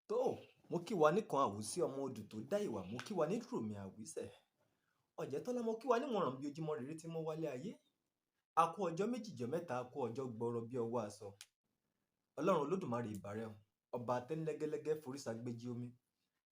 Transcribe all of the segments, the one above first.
Tó, mo kí wa níkan àwùsí ọmọ odù tó dá ìwà, mo kí wa ní tùrùmì àwísẹ̀. Ọ̀jẹ̀tọ́lá, mo kí wa níwọ̀nràn bí ojúmọ́ rere tí mo wálé ayé. A kú ọjọ́ méjì jọ mẹ́ta, a kú ọjọ́ gbọrọ bí ọwọ́ aṣọ. Ọlọ́run Olódùmarè ìbà rẹ o, ọba tẹ́nilẹ́gẹ́lẹ́gẹ́ foríṣàgbéjì omi.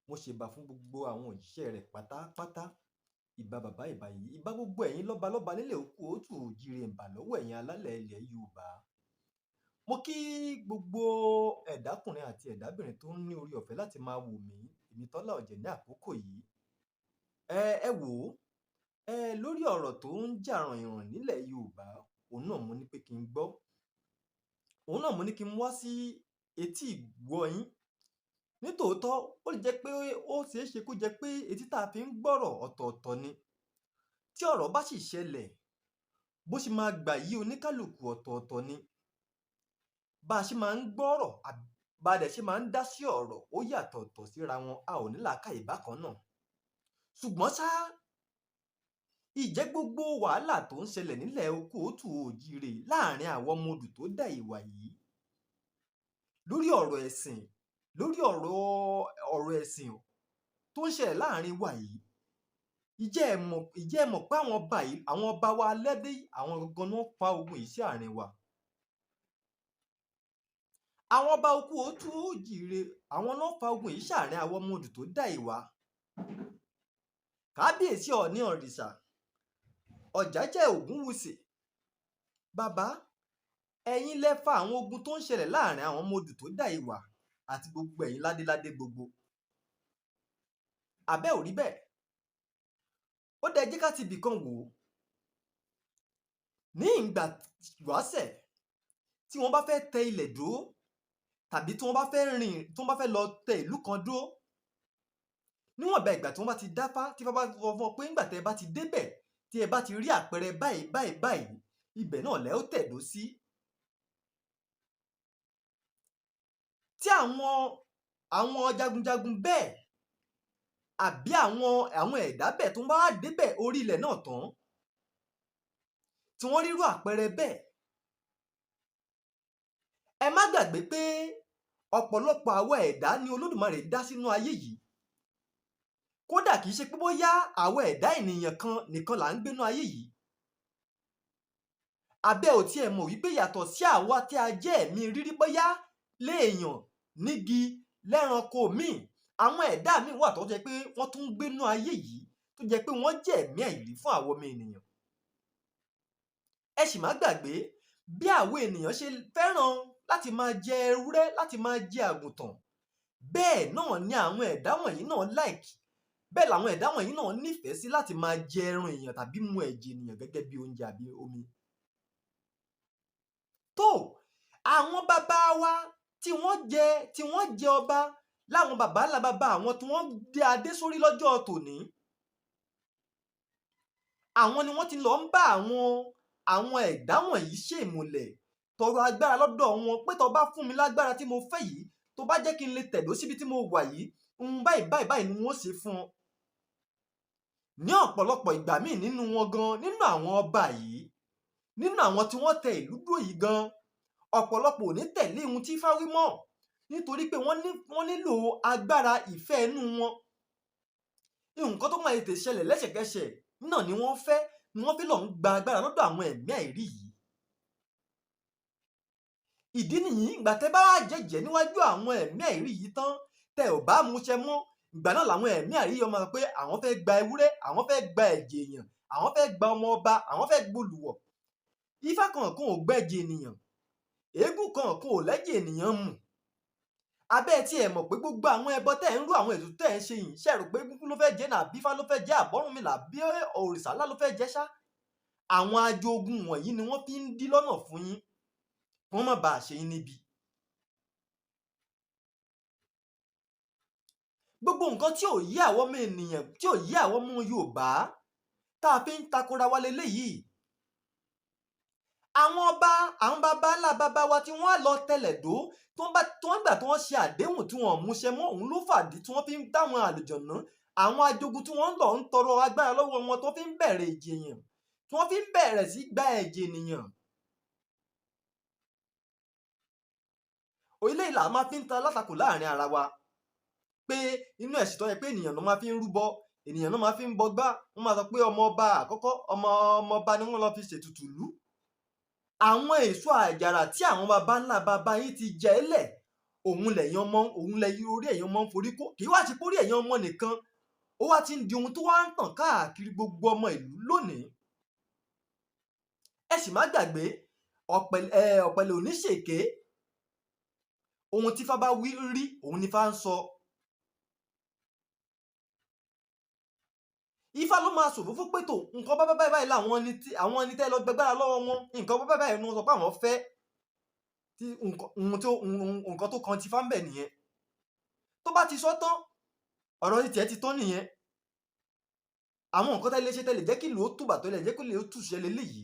Mo ṣèbà fún gbogbo àwọn òjíṣẹ́ rẹ̀ pátápátá. Ìbà bàbá ìbà yìí, ìbà gbogbo ẹ̀yin lọ́balọ́ba nílẹ̀ òkú òtù òjìrè ìbà lọ́wọ́ ẹ̀yin alálẹ̀ ilẹ̀ Yorùbá. Mo kí gbogbo ẹ̀dákùnrin àti ẹ̀dábìnrin tó ń ní orí ọ̀fẹ́ láti máa wò mí, èmi Tọ́lá Ọ̀jẹ̀ ní àkókò yìí. Ẹ wò ó, lórí ọ̀rọ̀ tó ń jà ràìnràìn nílẹ̀ Yorùbá, òun náà mo ní pé kí n gbọ́. Òun náà mo ní kí n wá sí etí ìgbọ́ yín. Nítòótọ́, ó lè jẹ́ pé ó ṣeé ṣe kó jẹ́ pé etí tá a fi ń gbọ́rọ̀ ọ̀tọ̀ọ̀tọ̀ ni. Tí ọ̀rọ̀ bá sì ṣẹlẹ̀, bó ṣe máa gbà yí oníkálùkù ọ̀tọ̀ọ̀tọ̀ ni. Bá a ṣe máa ń gbọ́rọ̀, bá a dẹ̀ ṣe máa ń dá sí ọ̀rọ̀, ó yàtọ̀ọ̀tọ̀ síra wọn, a ò ní làákàyè bákan náà. Ṣùgbọ́n ṣá, ìjẹ́ gbogbo wàhálà tó ń ṣẹlẹ̀ nílẹ̀ káàárọ̀ oòjíire láàrin àwọn ọmọ odù tó dá ìwà yìí lórí ọ̀rọ̀ ẹ̀sìn, lórí ọ̀rọ̀ ẹ̀sìn tó ń ṣẹlẹ̀ láàrin wa yìí, ìjẹ́ ẹ mọ̀ pé àwọn ọba yìí, àwọn ọba wa aládé, àwọn gangan náà fa ogun yìí sí àárín wa. Àwọn ọba káàárọ̀ oòjíire, àwọn náà fa ogun yìí sáàrin àwọn ọmọ odù tó dá ìwà. Kábíyèsí Ọọ̀ni Òrìṣà, Ọ̀jájá Ògúnwùsì, bàbá, ẹ̀yin lẹ fa àwọn ogun tó ń ṣẹlẹ̀ láàrin àwọn ọmọ odù tó dá ìwà àti gbogbo ẹ̀yin ládéládé gbogbo. Àbẹ́ ò rí bẹ́ẹ̀? Ó dẹ̀ jẹ́ ká ti ibìkan wò ó. Ní ìgbà ìwáṣẹ̀, tí wọ́n bá fẹ́ tẹ ilẹ̀ dó tàbí tí wọ́n bá fẹ́ rìn, tí wọ́n bá fẹ́ lọ tẹ ìlú kan dó, níwọ̀nba ìgbà tí wọ́n bá ti dáfá, tí ifá bá sọ fún wọn pé nígbà tí ẹ bá ti débẹ̀, tí ẹ bá ti rí àpẹẹrẹ báyìí báyìí báyìí, ibẹ̀ náà lẹ ó tẹ̀dó sí. Tí àwọn jagunjagun bẹ́ẹ̀ àbí àwọn ẹ̀dá bẹ́ẹ̀ tó ń bá wá débẹ̀ orí ilẹ̀ náà tán, tí wọ́n rírú àpẹẹrẹ bẹ́ẹ̀. Ẹ má gbàgbé pé ọ̀pọ̀lọpọ̀ àwa ẹ̀dá ni Olódùmarè dá sínú ayé yìí. Kódà kìí ṣe pé bóyá àwa ẹ̀dá ènìyàn kan nìkan là ń gbénú ayé yìí. Àbẹ́ ò tiẹ̀ mọ̀ wípé yàtọ̀ sí àwa tí a jẹ́ ẹ̀mí rírí bóyá léèyàn, nígi, lẹ́ranko míì, àwọn ẹ̀dá míì wà tó jẹ́ pé wọ́n tún ń gbénú ayé yìí tó jẹ́ pé wọ́n jẹ́ ẹ̀mí àìrí fún àwọn ọmọ ènìyàn. Ẹ sì má gbàgbé bí àwọn ènìyàn ṣe fẹ́ràn láti máa jẹ ewúrẹ́, láti máa jẹ àgùntàn, bẹ́ẹ̀ náà ni àwọn ẹ̀dá wọ̀nyí náà like, bẹ́ẹ̀ làwọn ẹ̀dá wọ̀nyí náà nífẹ̀ẹ́ sí láti máa jẹ ẹran èèyàn tàbí mu ẹ̀jẹ̀ ènìyàn gẹ́gẹ́ bí oúnjẹ àbí omi. Tó, àwọn bàbá wa tí wọ́n jẹ ọba láwọn bàbá ńlá bàbá àwọn tí wọ́n dé adé sórí lọ́jọ́ tòní, àwọn ni wọ́n ti lọ ń bá àwọn ẹ̀dá wọ̀nyí ṣe ìmùlẹ̀, tọrọ agbára lọ́dọ̀ wọn pé tó bá fún mi lágbára tí mo fẹ́ yìí, tó bá jẹ́ kí n lè tẹ̀dó síbi tí mo wà yìí, ń báyìí báyìí báyìí ni wọ́n ṣe fún ọ. Ní ọ̀pọ̀lọpọ̀ ìgbà míì nínú wọn gan, nínú àwọn ọba yìí, nínú àwọn tí wọ́n tẹ ìlú dó yìí gan, ọ̀pọ̀lọpọ̀ ò ní tẹ̀lé ohun tí Ifá wí mọ́, nítorí pé wọ́n nílò agbára ìfẹ́ inú wọn. Nǹkan tó máa tètè ṣẹlẹ̀ lẹ́sẹ̀kẹsẹ̀ náà ni wọ́n fẹ́, ni wọ́n fi lọ ń gba agbára lọ́dọ̀ àwọn ẹ̀mí àìrí yìí. Ìdí nìyí, ìgbà tẹ́ bá wá jẹ́jẹ̀ẹ́ níwájú àwọn ẹ̀mí àìrí yìí tán, tẹ́ ò bá múṣẹ mọ́, ìgbà náà làwọn ẹ̀mí àìrí yìí máa sọ pé àwọn fẹ́ gba ewúrẹ́, àwọn fẹ́ gba ẹ̀jẹ̀ èèyàn, àwọn fẹ́ gba ọmọ ọba, àwọn fẹ́ gbolùwọ̀. Ifá kankan ò gbẹ̀jẹ̀ ènìyàn, eégún kankan ò lẹ́jẹ̀ ènìyàn mu. Abẹ́ ẹ tí ẹ mọ̀ pé gbogbo àwọn ẹbọ tẹ́ ń rú, àwọn ètùtù tẹ́ ń ṣe yìí, ṣé ẹ rò pé egúngún ló fẹ́ jẹ́ ní àbí Ifá ló fẹ́ jẹ́, àbọ́rúnmìlà àbí òrìṣà ńlá ló fẹ́ jẹ́ ṣá? Àwọn ajogun wọ̀nyí ni wọ́n fi ń dí lọ́nà fún yín, kí wọ́n má baà ṣe yín níbi. Gbogbo nǹkan tí ò yé àwọn ọmọ ènìyàn, tí ò yé àwọn ọmọ Yorùbá, tá a fi ń takora wa leléyìí. Àwọn ọba, àwọn baba ńlá baba wa tí wọ́n á lọ tẹlẹ̀ dó, tí wọ́n bá, tí wọ́n gbà tí wọ́n ṣe àdéhùn tí wọ́n ò múṣẹ mọ́, òun ló fàdí tí wọ́n fi ń dáwọn àlùjọ̀nú, àwọn ajogun tí wọ́n ń lọ ń tọrọ agbára lọ́wọ́ wọn, tó fi ń bẹ̀rẹ̀ ẹ̀jẹ̀ èèyàn, tí wọ́n fi ń bẹ̀rẹ̀ sí gba ẹ̀jẹ̀ ènìyàn. Eléyìí là máa fi ń ta látakò láàrin ara wa. Pé inú ẹ̀sìn tó yẹ pé ènìyàn ló máa fi ń rúbọ, ènìyàn náà máa fi ń bọgbá, wọ́n máa sọ pé ọmọ ọba àkọ́kọ́, ọmọ ọba ni wọ́n lọ fi ṣètùtù ìlú. Àwọn èso àjàrà tí àwọn baba ńlá baba yín ti jẹ lẹ̀, òun lẹ̀yin ọmọ, òun lẹ̀yin orí ẹ̀yin ọmọ ń forí kó. Kì í wá ṣe pé orí ẹ̀yin ọmọ nìkan, ó wá ti ń di ohun tó wá ń tàn káàkiri gbogbo ọmọ ìlú lónìí. Ẹ sì má gbàgbé, ọ̀pẹ̀lẹ̀ ò ní ṣèké. Ohun tí Ifá bá wí rí, òun ni Ifá ń sọ. Ifá ló máa ṣòfófó pé tó nǹkan bá báyìí báyìí làwọn ẹni tí àwọn ẹni tẹ́ lọ gbẹgbára lọ́wọ́ wọn, nǹkan bá báyìí báyìí ni wọ́n sọ pé àwọn fẹ́. Tí nǹkan ohun tí nǹkan tó kan ti Ifá ń bẹ̀ nìyẹn. Tó bá ti sọ tán, ọ̀rọ̀ ti tiẹ̀ ti tán nìyẹn. Àwọn nǹkan tẹ́ lè ṣe tẹ́ lè jẹ́ kí ìlú ó tùbà, tó lè jẹ́ kí ìlú ó tùṣẹ́ leléyìí.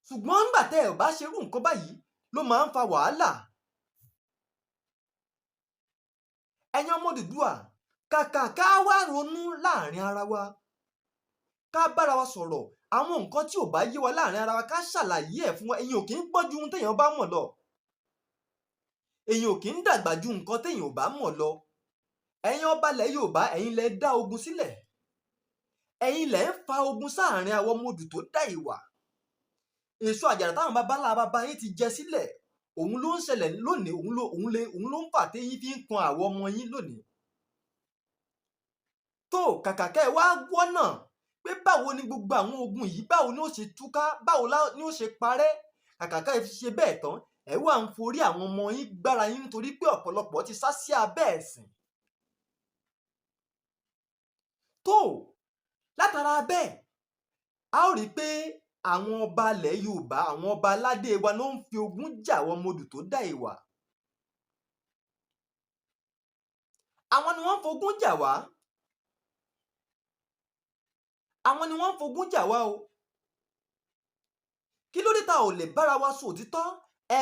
Ṣùgbọ́n nígbà tẹ́ ẹ̀ bá ṣerú nǹkan báyìí ló máa ń fa wàhálà. Ẹ̀yin ọmọ Odùduwà, kàkà ká wá ronú láàrin ara wa, ká bára wa sọ̀rọ̀, àwọn nǹkan tí ò bá yé wa láàrin ara wa ká ṣàlàyé ẹ̀ fún wa. Ẹ̀yin ò kí ń gbọ́n ju ohun téèyàn bá mọ̀ lọ. Èèyàn ò kí ń dàgbà ju nǹkan téèyàn ò bá mọ̀ lọ. Ẹ̀yin ọba ilẹ̀ Yorùbá, ẹ̀yin lẹ dá ogun sílẹ̀. Ẹ̀yin lẹ ń fa ogun sáàrin àwọn ọmọ odù tó dá ìwà. Èso àjàrà táwọn baba ńlá baba yín ti jẹ sílẹ̀, òun ló ń ṣẹlẹ̀ lónìí, òun ló ń fà téyín fi ń kan àwọn ọmọ yín lónìí. Tó kàkà kẹ́ ẹ wá wọ́nà pé báwo ni gbogbo àwọn ogun yìí, báwo ni ó ṣe túká, báwo ni ó ṣe parẹ́. Kàkà kẹ́ ẹ fi ṣe bẹ́ẹ̀ tán, ẹ wá ń forí àwọn ọmọ yín gbára yín nítorí pé ọ̀pọ̀lọpọ̀ ti sá sí abẹ́ ẹ̀sìn. Tó látara bẹ́ẹ̀, a ó rí i pé àwọn ọba ilẹ̀ Yorùbá, àwọn ọba aládé wa ló ń fi ogun jà àwọn ọmọ odù tó dá ìwà. Àwọn ni wọ́n ń fogun jà wá. Àwọn ni wọ́n ń fogun jà wá o. Kí ló dé tá ò lè bára wa sọ òtítọ́? Ẹ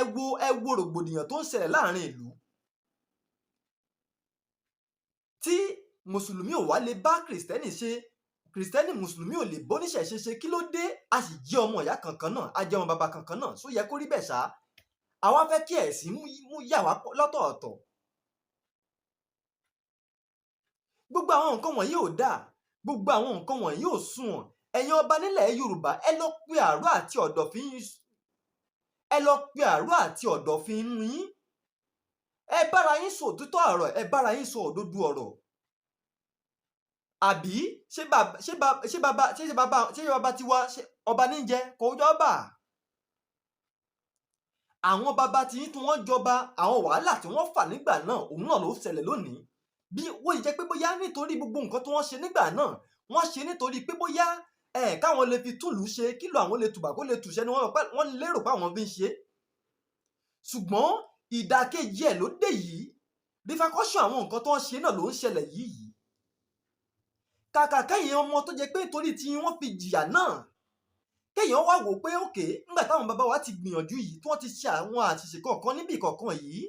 wo rògbòdìyàn tó ń ṣẹlẹ̀ láàrin ìlú. Tí Mùsùlùmí ò wá lè bá Kìrìsìtẹ́nì ṣe, Kìrìsìtẹ́nì Mùsùlùmí ò lè bóníṣẹ̀ṣe ṣe, kí ló dé? A sì jẹ́ ọmọ ìyá kankan náà, a jẹ́ ọmọ bàbá kankan náà, ṣó yẹ kó rí bẹ́ẹ̀ ṣá? Àwa fẹ́ kí ẹ̀sìn mú yà wá lọ́tọ̀ọ̀tọ̀. Gbogbo àwọn nǹkan wọ̀nyí ò dáa, gbogbo àwọn nǹkan wọ̀nyí ò sunwọ̀n. Ẹ̀yin ọba nílẹ̀ Yorùbá, ẹ lọ pe àró àti ọ̀dọ̀fin yín, ẹ lọ pe àró àti ọ̀dọ̀fin inú yín. Ẹ bára yín sọ òtítọ́ ọ̀rọ̀, ẹ bára yín sọ òdodo ọ̀rọ̀. Àbí ṣé bàbá ṣé bàbá ṣé bàbá ṣé bàbá ṣé bàbá tiwa ṣé ọba ní jẹ kò jọba? Àwọn bàbá tí yín tí wọ́n jọba, àwọn wàhálà tí wọ́n fà nígbà náà, òun náà ló ṣẹlẹ̀ lónìí. Bí ó yẹ jẹ́ pé bóyá nítorí gbogbo nǹkan tí wọ́n ṣe nígbà náà, wọ́n ṣe nítorí pé bóyá káwọn lè fi túlù ṣe, kílò àwọn lè tùbà kó lè tùṣẹ́ ni wọ́n lérò pé àwọn fi ń ṣe. Ṣùgbọ́n ìdàkejì ẹ̀ ló dé yìí. Repercussion àwọn nǹkan tó ń ṣe náà ló ń ṣẹlẹ̀ yìí. Kàkà kẹ́yìn ọmọ tó jẹ́ pé nítorí tí wọ́n fi jìyà náà, kéèyàn wá wò pé òkè nígbà táwọn bàbá wa ti gbìyànjú yìí, tí wọ́n ti ṣe àwọn àṣìṣe kọ̀ọ̀kan níbì kọ̀ọ̀kan yìí,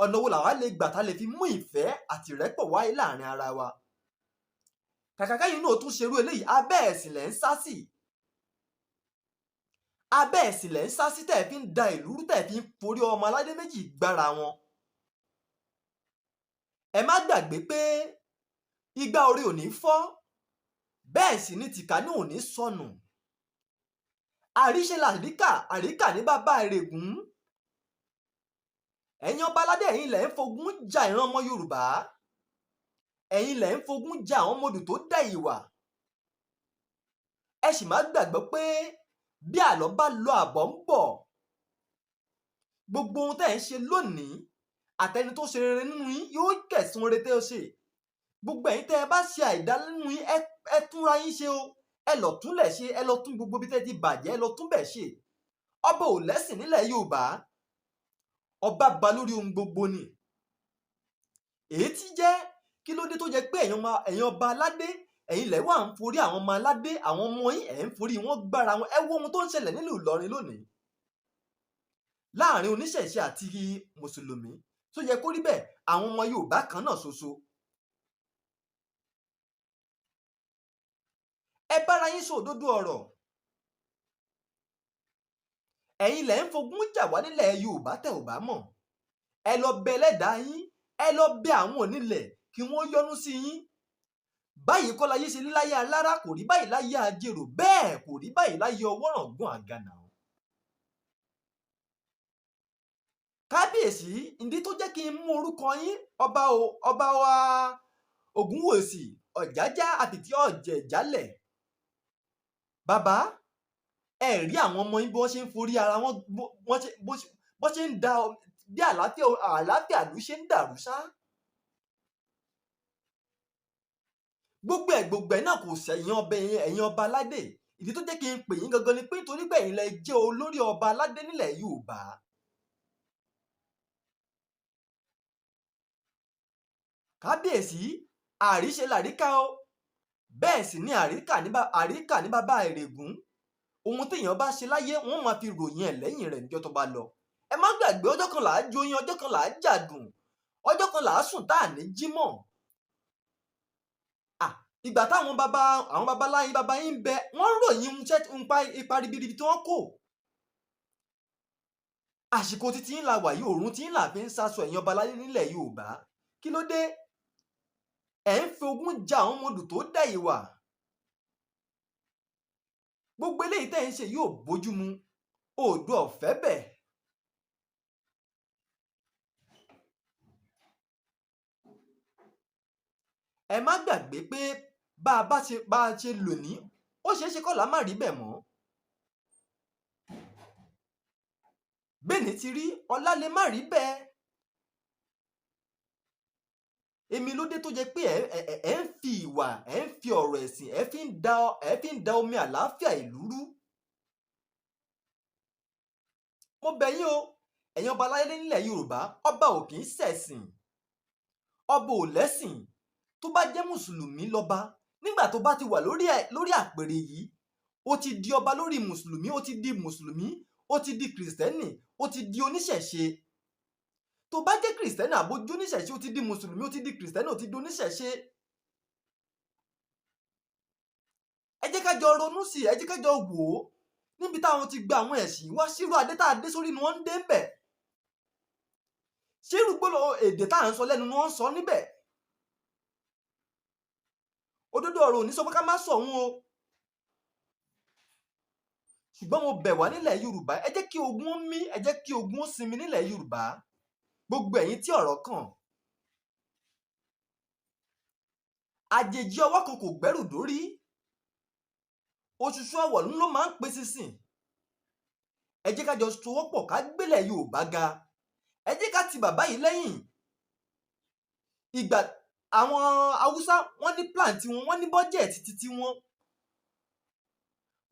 ọ̀nà wo làwa lè gbà tá lè fi mú ìfẹ́ àti ìrẹ́pọ̀ wáyé láàrin ara wa? Kàkà kẹ́yìn náà tún ṣerú eléyìí, abẹ́ ẹ̀sìn lẹ̀ ń sá sí. Abẹ́ ẹ̀sìn lẹ̀ ń sá sí tẹ̀ fi ń da ìlú rú, tẹ̀ fi ń forí ọmọ aládé méjì gbára wọn. Ẹ má gbàgbé pé igbá orí ò ní fọ́, bẹ́ẹ̀ sì ni tìkà ní ò ní sọnù. Àríṣe làríkà, àríkà ní bàbá ìrègùn. Ẹ̀yin ọba aládé, ẹ̀yin lẹ̀ ń fogun ja ìran ọmọ Yorùbá. Ẹ̀yin lẹ̀ ń fogun ja àwọn ọmọ odù tó dá ìwà. Ẹ sì má gbàgbọ́ pé bí àlọ́ bá lọ àbọ̀ ń bọ̀. Gbogbo ohun tẹ́ ẹ̀ ń ṣe lónìí, àtẹni tó ṣe rere nínú yín yóò kẹ̀sùn rere tẹ́ ẹ ṣe. Gbogbo ẹ̀yin tẹ́ ẹ bá ṣe àìdá nínú yín, ẹ túnra yín ṣe o. Ẹ lọ túnlẹ̀ ṣe, ẹ lọ tún gbogbo ibi tẹ́ ti bàjẹ́, ẹ lọ tún bẹ̀ ṣe. Ọba ò lẹ́sìn nílẹ̀ Yorùbá. Ọba ba lórí ohun gbogbo ni. Èyí tí jẹ́ kí ló dé tó jẹ́ pé ẹ̀yin ọba aládé, ẹ̀yin lẹ̀ wà ń forí àwọn ọmọ aládé, àwọn ọmọ yín ẹ̀ ń forí wọn gbára wọn. Ẹ wo ohun tó ń ṣẹlẹ̀ nílùú Ìlọrin lónìí. Láàrin oníṣẹ̀ṣe àti Mùsùlùmí, tó yẹ kó rí bẹ́ẹ̀, àwọn ọmọ Yorùbá kan náà ṣoṣo. Ẹ bára yín sọ òdodo ọ̀rọ̀. Ẹ̀yin lẹ̀ ń fogun jà wá nílẹ̀ Yorùbá tẹ́ ò bá mọ̀. Ẹ lọ bẹ ẹlẹ́dàá yín, Ẹ lọ bẹ àwọn onílẹ̀ kí wọ́n yọ́nú sí yín. Báyìí kọ́ láyé ṣe láyé Alára, kò rí báyìí láyé Ajérò, bẹ́ẹ̀ kò rí báyìí láyé Ọwọ́ràngún Àgànà. Kábíyèsí, ìdí tó jẹ́ kí n mú orúkọ yín, ọba o, ọba wa Ògúnwùsì Ọ̀jájá àtìtì Ọ̀jẹ̀jálẹ̀. Bàbá, ẹ rí àwọn ọmọ yín bí wọ́n ṣe ń forí ara wọn, bó ṣe ń da, bí àlàáfíà ìlú ṣe ń dàrú ṣá. Gbogbo ẹ̀ náà kò sẹ̀yìn ọbẹ̀ ẹ̀yin ọba aládé. Ìdí tó jẹ́ kí n pè yín gangan ni pé nítorí pé ẹ̀yin lẹ jẹ́ olórí ọba aládé nílẹ̀ Yorùbá. Kábíyèsí, àríṣe làríkà o, bẹ́ẹ̀ sì ni àríkà ní bàbá Ìrègùn. Ohun téèyàn bá ṣe láyé, wọ́n máa fi ròyìn ẹ̀ lẹ́yìn rẹ̀ níjọ́ tó bá lọ. Ẹ má gbàgbé, ọjọ́ kan là á joyin, ọjọ́ kan là á jàdùn, ọjọ́ kan là á sùn tá à ní jí mọ́. Ìgbà táwọn baba, àwọn babaláyín baba yín ń bẹ, wọ́n ń ròyìn iṣẹ́ ipa ribiribi tí wọ́n kó. Àsìkò títí ń la wà yìí, òórùn tí ń là fi ń sásọ ẹ̀yin ọba aláyé nílẹ̀ Yorùbá. Kí ló dé? Ẹ̀ ń fi ogún ja àwọn ọmọdù tó dá ìwà. Gbogbo eléyìí tẹ́ ń ṣe yóò bójú mu. Oòduà ọ̀fẹ́ bẹ̀. Ẹ má gbàgbé pé bá a ṣe lò ní, ó ṣeé ṣe kọ́lá má rí bẹ̀ mọ́. Bẹ́ẹ̀ni ti rí, ọlá lè má rí bẹ́ẹ̀. Èmi ló dé tó jẹ́ pé ẹ ń fi ìwà, ẹ ń fi ọ̀rọ̀ ẹ̀sìn, ẹ fi ń da omi àlàáfíà ìlú rú. Mo bẹ̀ yín o, ẹ̀yin ọba aláyé nílẹ̀ Yorùbá, ọba ò kì í ṣẹ̀sìn, ọba ò lẹ́sìn. Tó bá jẹ́ mùsùlùmí lọ́ba, nígbà tó bá ti wà lórí àpèrè yìí, ó ti di ọba lórí mùsùlùmí, ó ti di mùsùlùmí, ó ti di kìrìsìtẹ́nì, ó ti di oníṣẹ̀ṣe. Tó bá jẹ́ kìrìsìtẹ́nì àbójú oníṣẹ̀ṣe, ó ti di mùsùlùmí, ó ti di kìrìsìtẹ́nì, ó ti di oníṣẹ̀ṣe. Ẹ jẹ́ ká jọ ronú sí i, ẹ jẹ́ ká jọ wò ó. Níbi táwọn ti gba àwọn ẹ̀sìn wá, ṣírò adé tá a dé sórí ni wọ́n ń dé ń bẹ̀. Ṣírù gbọ́dọ̀ èdè tá à ń sọ lẹ́nu ni wọ́n ń sọ níbẹ̀. Òdodo ọ̀rọ̀ ò ní sọ pé ká má sọ òun o. Ṣùgbọ́n mo bẹ̀ wá nílẹ̀ Yorùbá, ẹ jẹ́ kí ogun ó mí, ẹ jẹ́ kí ogun ó sinmi nílẹ̀ Yorùbá. Gbogbo ẹ̀yin tí ọ̀rọ̀ kàn. Àjèjì ọwọ́ kan kò gbẹ́rù dórí. Òṣùṣù ọwọ̀ ló máa ń pe sísìn. Ẹ jẹ́ ká jọ sowọ́pọ̀ ká gbélẹ̀ Yorùbá ga. Ẹ jẹ́ ká ti bàbá yìí lẹ́yìn. Ìgbà àwọn Haúsá wọ́n ní plan tiwọn, wọ́n ní bọ́jẹ̀tì titi wọn.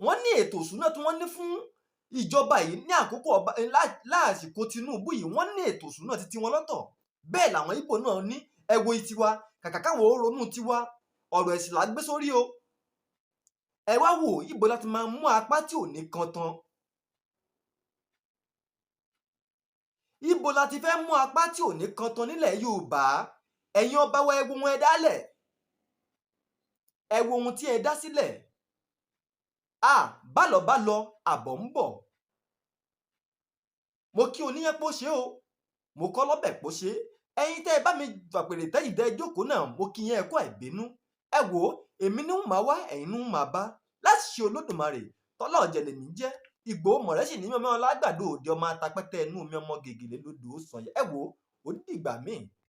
Wọ́n ní ètò ìṣúná tí wọ́n ní fún ìjọba yìí ní àkókò ọba lásìkò Tinubu yìí, wọ́n ní ètò ìṣúná titi wọn lọ́tọ̀. Bẹ́ẹ̀ làwọn Ìgbò náà ní. Ẹ wo tiwa, kàkà káwọn ó ronú tiwa, ọ̀rọ̀ ẹ̀sìn là gbé sórí o. Ẹ wá wò Ìgbò láti máa mú apá tí ò ní kan tán. Ìgbò láti fẹ́ mú apá tí ò ní kan tán nílẹ̀ Yorùbá. Ẹ̀yin ọba wa, ẹ wo ohun ẹ dálẹ̀. Ẹ wo ohun tí ẹ dá sílẹ̀. Bálọ̀ bá lọ, àbọ̀ ń bọ̀. Mo kí oníyán pó ṣe o, mo kọ́ lọ́bẹ̀ pó ṣe. Ẹ̀yin tẹ́ ẹ bá mi fàpèrè tẹ́yìn dẹ́ jókòó náà, mo kí yẹn ẹ kú àìbínú. Ẹ wò ó, èmi ní ń máa wá, ẹ̀yin ní ń máa bá. Láti ṣe Olódùmarè, Tọ́lá Ọ̀jẹ̀ lèmi ń jẹ́. Ìgbòho mọ̀rẹ́sì ní mímọ́ lágbàdo òde ọmọ atapẹ́tẹ́ inú mi ọmọ gègèlè lódò ó sàn. Ẹ wò ó, ó dìgbà míì.